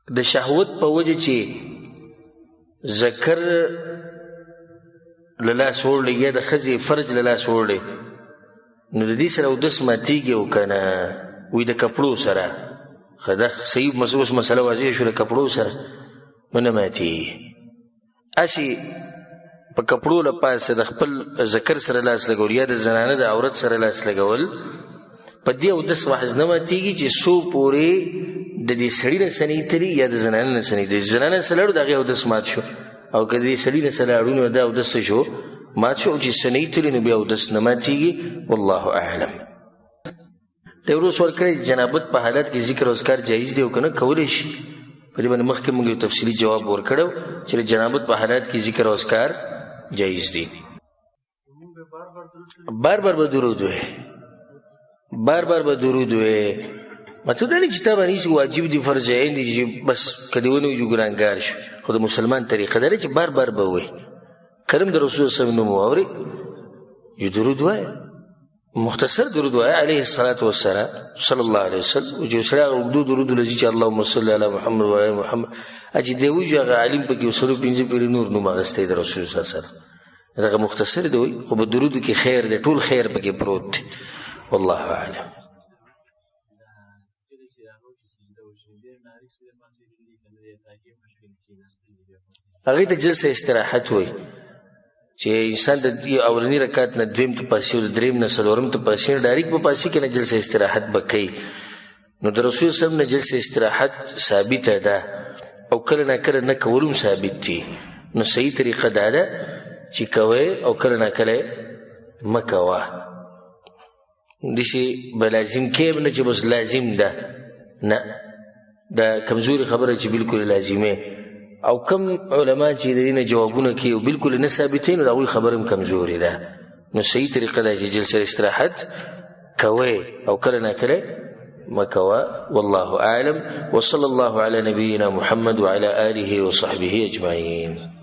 د شهوت په وجه چې ذکر له لاس وړلی یا د ښځې فرج له لاس وړلی، نو د دې سره اودس ماتېږي او که نه؟ وایي د کپړو سره. ښه ده، صحیح اوس مسله واضح شو، د کپړو سره نو نه ماتېږي. هسې په کپړو له پاسه د خپل ذکر سره لاس لګول یا د زنانه د عورت سره لاس لګول، په دې اودس محض نه ماتېږي چې څو پورې د دې سړي نه څه نه تلي یا د زنانه نه څه نه تلي. زنانه څه لاړو د هغې اودس مات شو، او که د دې سړي نه څه لاړو نو دا اودس څه شو؟ مات شو. او چې څه نه تلي نو بیا اودس نه ماتېږي. والله اعلم. دی ورو سوال کړی جنابت په حالت کې ذکر او اذکار جایز دی او که نه؟ کولی شي. په دې باندې مخکې موږ یو تفصیلي جواب ورکړی چې د جنابت په حالت کې ذکر او اذکار جایز دی. بار بار به درود وایې، بار بار به درود وایې. مطلب دا نه چې تا باندې هېڅ واجب دي فرض عین دي چې بس که دې ونه وي ګناهګار شو. خو د مسلمان طریقه دا ده چې بار بار به وایې. کله هم د رسول صلی الله علیه وسلم نوم واورې یو درود وایه، مختصر درود وایه علیه الصلاة والسلام صلی الله علیه وسلم. چې سړی هغه اوږدو درود لږي چې اللهم صل علی محمد وعلى محمد، چې دی وایي هغه عالم پکې وسلو پنځه پېرې نور نوم اخیستی د رسول صلی الله علیه وسلم. دغه مختصر دی وایي، خو په درودو کې خیر دی، ټول خیر پکې پروت دی. والله اعلم. هغې ته جلسه استراحت وایي چې انسان د اولني رکعت نه دویم ته پاسي او د دریم نه څلورم ته پاسي، ډایرک به پاسي که نه جلسه استراحت به کوي. نو د رسول صلی الله علیه وسلم نه جلسه استراحت ثابته ده او کله نا کله نه کول هم ثابت دي. نو صحیح طریقه دا ده چې کوې او کله نا کله مه کوه. داسې به لازم کې نه چې بس لازم ده، نه، دا کمزوري خبره چې بالکل لازمه. او کم علما چې د دې نه جوابونه کوي او بالکل نه ثابتوي، نو د هغوی خبره هم کمزورې ده. نو صحیح طریقه دا چې جلسه استراحت کوئ او کله نا کله مه کوه. والله اعلم، وصلى الله على نبينا محمد وعلى آله وصحبه أجمعين.